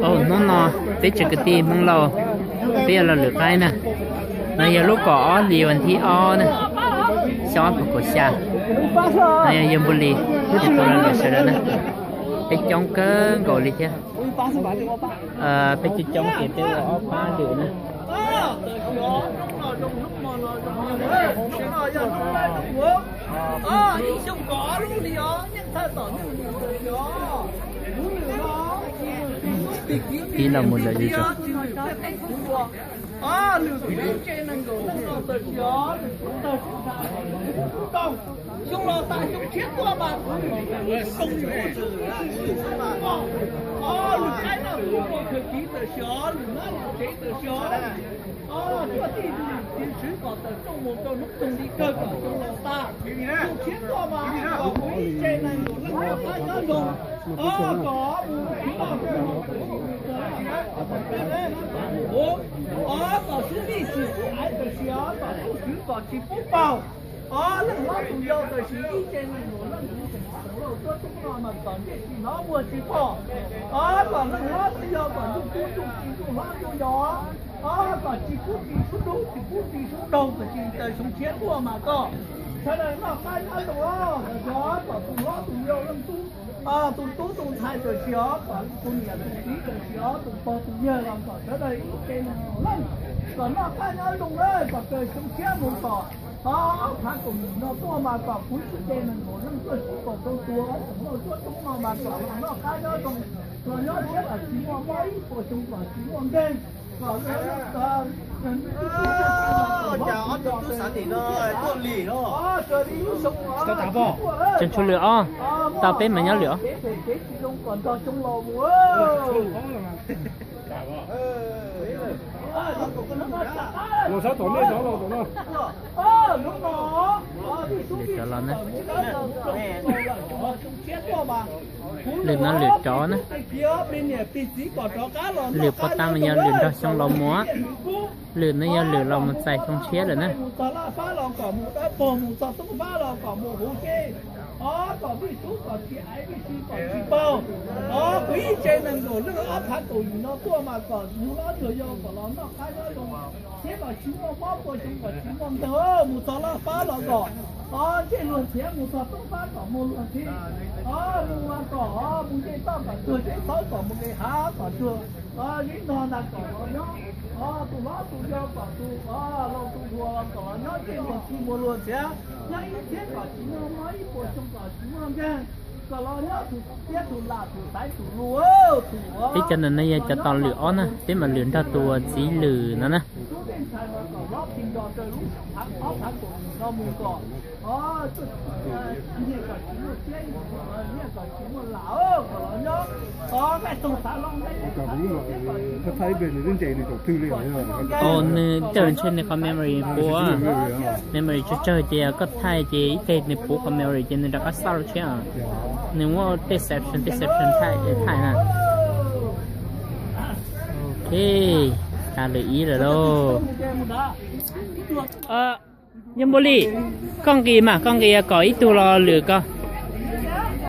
Hnub no peb tsoom kwv tij Hmoob Lauj, peb yuav los lwm qaib na. No yog lub kaum ob hli vas thib ob na, xyoo ob phav kaum xya. No yog yawg Npus Lis, yog tus los lwm sawv daws na. Peb coob kawg nkaus li thiab. Peb coob coob ces peb ua ob pab lwm na. Ib los mus lawm li tso. Xyoo los tas xyoo tshiab tuaj mas, lwm qaib noj lwm kawg kiv tawm xyov, lwm nab lwm tsev tawm xyov. Tuaj tij tus lim tiv tshwv kom tawm rooj mus rau hnub toog li kawg kom xyoo los tas. Xyoo tshiab tuaj mas kom kuv ib tse neeg nkaum leej noj qab nyob zoo, kom mus khwv noj khwv haus tawm sim mus txog lub tsev, kom sub vij tsis sub aiv tawm sim, kom tub swv kom tsis pub paug. Ob leej hlob tus yau tawm sim ib tse neeg nkaum leej nkaum tus lauj tuab tub no mas kom ntsej tsis hnov muag tsis pom. Ob kom leej hlob leej yau kom ntuj tub ntuj tij ntuj hlob ntuj yau. Ob kom tsis pub tsis pub dub tsis pub tsis pub daug kom tsis taws xyoo tshiab tuaj mas kom sawv daws noj qab nyob zoo. Kom tus hlob tus yau leej tub, tus tub tus ntxhais tawm sim, kom tus niam tus txiv tawm sim, tus pog tus yawg los kom sawv daws ib tse neeg nkaum leej kom noj qab nyob zoo na, kom taws xyoo tshiab mus kom ob phav kaum yim no tuaj mas kom kuv ib tse neeg nkaum leej tuaj tsis pom rau tus ob tsoom lauj tuab tub no mas kom los noj qab nyob zoo, los nyob siab kom tsis muaj mob ib puas xyoo kom tsis muaj nkeeg, kom Xyoo tshuaj lwm ob, tau peb mas nyob lwm ob. Kev tsis zoo kom nrog xyoo los mus. Los sab tom nej cov los tom no. Lwm cov los na. Lwm no lwm rov na. Lwm puag ta mas yog lwm nrog xyoo los mus. Lwm no yog lwm los mus txais xyoo tshiab lawm na. Mus txog Laj Fab los kom mus Dawb Paug, mus txog Toob Fab los kom mus Huv Xeb. Ob kom Vij Sub kom tsis aiv, Vij Sib kom tsis paug. Ob kuv ib tse neeg nkaum leej ob phav kaum yim no tuaj mas kom yug hlob yug yau kom los noj qab nyob zoo, thiab kom tsis muaj mob puas xyoo kom tsis muaj nkeeg. Mus txog Laj Fab los kom ob ntsej luag ntxhiav, mus txog Toob Fab kom muaj luag ntxhi. Ob mus mas kom mus nce toj kom tuag, teb txhawb kom mus nqis hav kom tuag. Ob zib no ntag kom los nyob. Ob tus hlob tus yau kom tus laus tus hluas los kom los nyob ntsej luag ntxhi muaj luag ntxhiav, nyob ib txhiab kom tsis muaj mob, ib puas xyoo kom tsis muaj nkeeg, kom los nyob tus tiab tus lam tus xaiv tus lus tus. Peb cov ntawm no yog cov tos lwm ob na, peb mam lwm nrog tus txiv lwm no na. Tub tej ntxhais los kom hlob tsis nco raws lub ob phav kaum yim no mus kom ob nyiaj kom tsis muaj tiab, nyiaj kom tsis muaj lam, kom los nyob. Nqaij toog xav hlo nqaij toog xav tiab kom tsis muaj mob, kom tsis muaj nkeeg, nws tej ntshe nws qhov memory puv, memory tsawg tsawg ces koj thaij ces ib teg nws puv qhov memory ces nws rov qab xauj tshiab. Nws muaj tej section tej section thaij thaij na. Ok, tas lwm ib lawm lauj. Yog Npus Lis, koj nqis mas, koj nqis kom ib tug los lwm koj.